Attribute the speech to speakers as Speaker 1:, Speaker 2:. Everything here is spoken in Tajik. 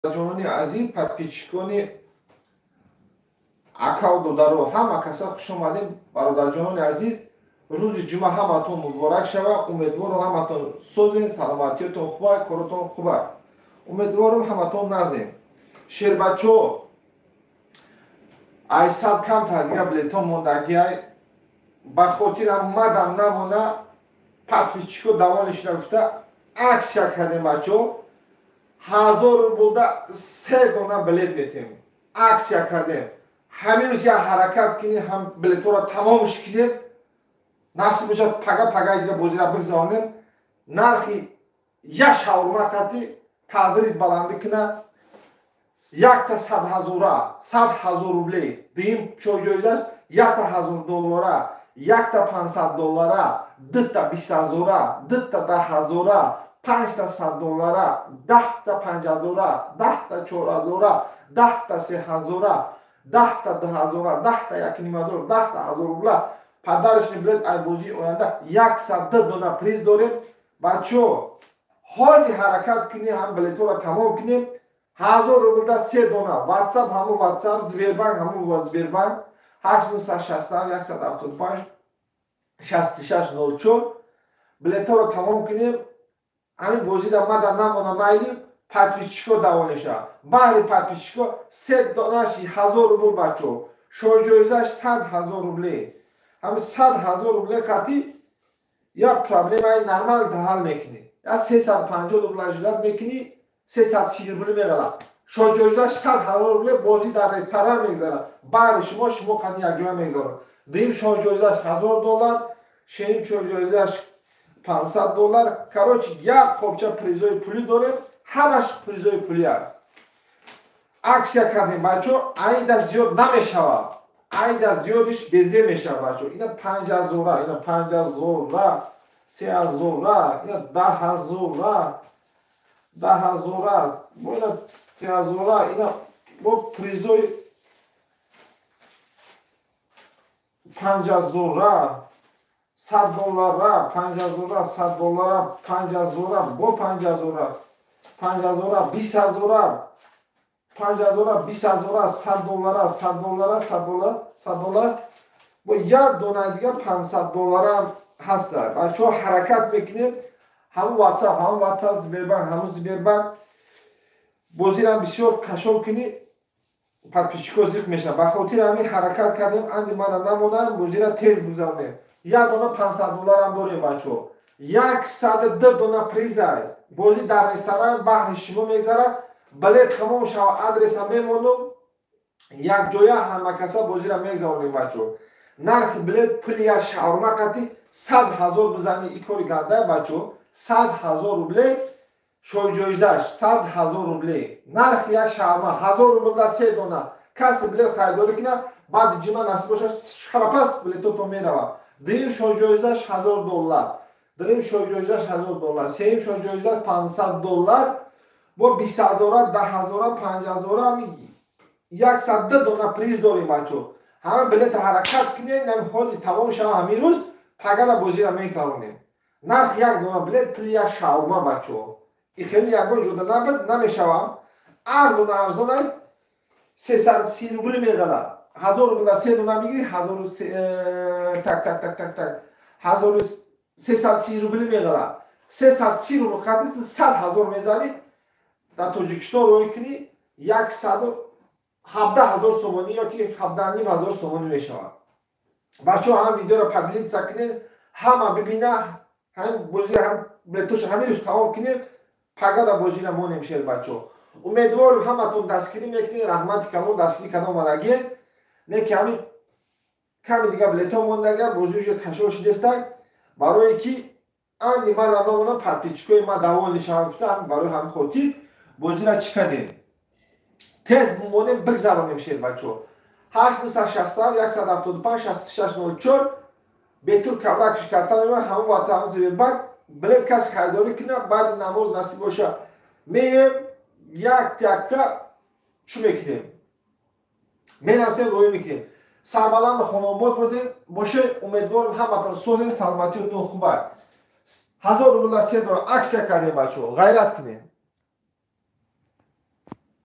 Speaker 1: Ҷонони азиз, подписчикони акаву додаро, ҳама каса хуш омадем. Бародарҷонони азиз, рӯзи ҷумъа ҳаматон муборак шава. Умедворам, ҳаматон созен, саломатиятон хуба, коротон хуба. Умедворам, ҳаматон назем. Шербачо, айсад камтар дига билетон мондагиай. Ба хотирам мадам намона, подписчико давони шуда гуфта, акция кардем, бачо. 1000 рублда се дона билет метем. Акция кардем. Ҳамин рӯз як ҳаракат кунем, ҳам билетҳоро тамомш кунем. Насиб бошад, пага пагаи дига бозира бигзаронем. Нархи як шаурма қати тақдирит баландӣ куна. Якта 100 ҳазора, 100 000 рублей. Дуюм ҷоизаш якта 1000 доллара, якта 500 доллара, дута 20 ҳазора, дута 10 ҳазора, панҷта 100 доллара, 10та 5 ҳазора, 10та 4 ҳазора, 10та 3 ҳазора, 10та 2 ҳазора, 10та 1,5 ҳазор, 10та 1000 рубла. Подарочный билет ай бозии оянда 102 дона приз дорем. Бачо, ҳозир ҳаракат кунем, ҳам билетҳоро тамом кунем. 1000 рублда се дона. Ватсап ҳамун Ватсап, Сбербанк ҳамун Сбербанк, 867 175 66 04. Билетҳоро тамом кунем. Ҳамин бозида мада намона, майли, подписчико давонеша. Баҳри подписчико се донаш 1000 рубл, бачо. Шоҳҷоизаш 100 000 рубле. Ҳамин 100 000 рубле қатӣ як проблемаи нормал ҳал мекунӣ. Я 350 рубла жилат мекунӣ, 330 рубле меғалад. Шоҳҷоизаш 100 000 рубле. Бозӣ дар ресторан мегзарад, баъди шумо, шумо қати якҷоя мегзарад. Дуюм шоҳҷоизаш 1000 доллар, сеюм шоҳҷоизаш 500 доллар. Короче, як қопча призои пулӣ дорем, ҳамаш призои пулия. Акция кардем, бачо, айда зиёд намешавад, айда зиёдиш безе мешавад, бачо. Ина 5 ҳазора, ина 5 ҳазора, 3 ҳазора, ина 10 ҳазора, 10 ҳазора, ина 3 ҳазора, ина бо призои 5 ҳазора, 100 доллара, 5 ҳазора, 100 доллара, 5 ҳазора, бо 5 ҳазора, 5 ҳазора, 20 ҳазора, 5 ҳазора, 20 ҳазора, 100 доллара, 100 доллара, 100 доллар, 100 доллар, бо як дона дига 500 доллара ҳаста. Бачаҳо, ҳаракат мекунем. Ҳамун Ватсап, ҳамун Ватсап, Сбербанк ҳамун Сбербанк. Бозирам бисёр кашол кунӣ, подписчико зиқ мешавад. Ба хотири ҳамин ҳаракат кардем, анди мана намонам, бозира тез бигзаронем. Як дона 500 долларам дорем, бачаҳо. 102 дона призай. Бозӣ дар ресторан баҳри шумо мегзарад. Билет тамом шава, адреса мемонум, якҷоя ҳамакаса бозира мегзаронем, бачаҳо. Нархи билет пули як шаурма қатӣ 100 000 бизани, и кори ганда, бачаҳо. 100 000 рубле шоҳҷоизаш, 100 000 рубле. Нархи як шаурма 1000 рублда се дона. Касе билет харидорӣ кунад, баъди ҷима, насиб бошад, шарапас билетото меравад. Дуюм шоҳҷоизаш 1000 доллар, дуюм шоҳҷоизаш 1000 доллар, сеюм шоҳҷоизаш 500 доллар, бо 20 ҳазора, 10 ҳазора, 5 ҳазора. 102 дона приз дорем, бачо. Ҳама билета ҳаракат кунем, нами ҳозир тамом шава ҳамин рӯз, пагара бозира мегзаронем. Нархи як дона билет пули як шаурма, бачо. И хеле ягон ҷода набуд, намешавам. Арзона, арзона, 330 рубли меғалад. 1000 рубла се дона мегири, ҳазору так, так, так, так, так, 1330 рубли меғалад. 330 рубл хади 100 000 мезанӣ, дар Тоҷикистон рӯй кунӣ, 117 000 сомонӣ ёки 17,5 ҳазор сомонӣ мешавад. Бачаҳо, ҳам видеоро поделиться кунед, ҳама бибина. Ҳам бози, ҳам билетоша ҳамин рӯз тамом кунем, пагада бозира монем. Шер бачаҳо, умедворем, ҳаматон дастгирӣ мекунед. Раҳмати калон, дастгирӣ карда омадагиед. Не ки ҳамин ками дига билетҳо мондага, бози уже кашол шидестак. Барое ки анди ман намонам, подписчикои ман давол нишавам гуфта, барои ҳамин хотир бозира чӣ кардем, тез монем, бигзаронем. Шер бачаҳо, 867 175 66 04. Бетур кавракш карта мебарам, ҳамон Ватсап, ҳамон Сбербанк. Билет каси харидорӣ кунад, баъди намоз, насиб боша, меем, як якта чӯ мекунем, менависем, роӣ мекунем. Сарбаланду хонобод будед, бошед. Умедворам, ҳаматон созед, саломатиётон хуба. 1000 рубла се дора акция кардем, бачаҳо, ғайрат кунем.